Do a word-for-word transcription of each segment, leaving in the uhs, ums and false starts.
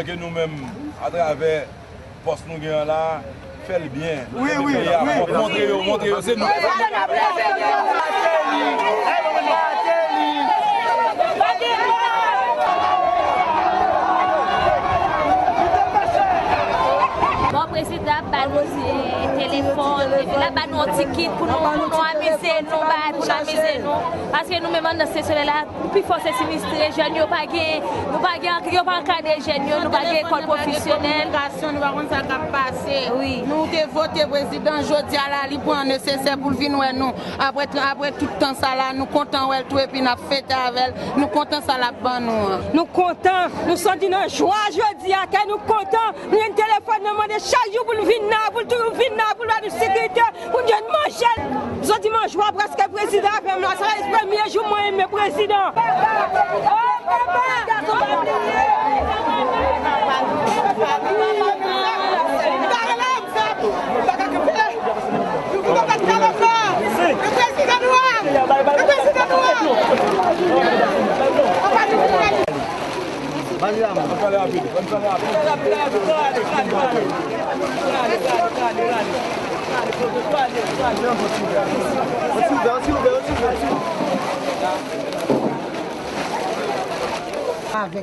Ke nou menm, atravè pòs nou gen an la, fè l byen. Wi, wi, wi. Montre yo, montre yo, se nou. Bon, prezidan ap ba nou, eh, telefòn, epi l ap ba nou yon ti kit pou nou, pou nou amize nou, bay pou n amize nou. Paske nou menm anndan Site Solèy la, pifò se sinistre, jèn yo pa gen, nou pa gen, yo pa ankadre jèn yo, nou pa gen lekòl pwofesyonèl. Nou pa konn sa k ap pase. Wi. Nou te vote prezidan, jodi a la, li pran nesesè pou l vin wè nou. Apre, apre tout tan sa la, nou kontan wè l tou, epi n ap fete avè l. Nou kontan sa l ap ban nou an. Nou kontan, nou soti nan jwa jodi a, kè nou kontan. Nou jwenn telefòn nan mande chak jou pou l vin la, pou l toujou vin la, pou l ba nou sekirite, pou n jwenn manje. Jodi manje a prèske prezidan avè m la, sa se premye jou mwen renmen prezidan. Oh, papa!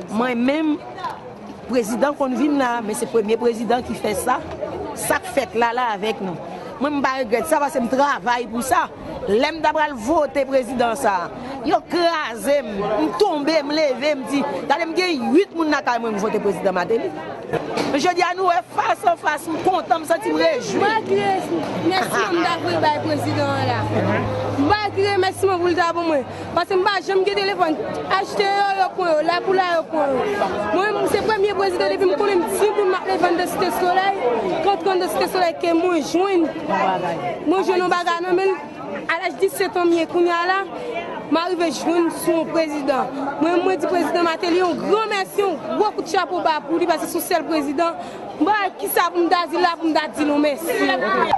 Mwen menm, prezidan konn vin la, men se premye prezidan ki fè sa. Sa k fèt la, la avèk nou. Mwen, m pa regrèt sa, paske m travay pou sa. Lè m ta pral vote prezidan sa, yo kraze m, m tonbe, m leve, m di, gade, m gen uit moun lakay mwen, m vote prezidan Martelly. Men jodi a, nou wè fas an fas, m kontan, m santi m rejwi. M pa kriye mèsi mwen m ta voye bay prezidan an la. M pa kriye mèsi mwen pou l ta ban mwen. Paske m pa janm gen telefòn. Achte yo, yo pran yo. Lapoula, yo pran yo. Mwen, se premye prezidan depi m konnen m timoun m ap leve anndan Site Solèy. K antre anndan Site Solèy ke mwen jwenn, mwen jwenn yon bagay nan men l. A laj disèt an m ye kounye a la, m arive jwenn sou yon prezidan. Mwen, mwen di prezidan Martelly yon gran mèsi, yon gwo kout chapo ba pou li, paske se yon sèl prezidan. M pa wè kisa pou m ta di la, pou m ta di nou mèsi.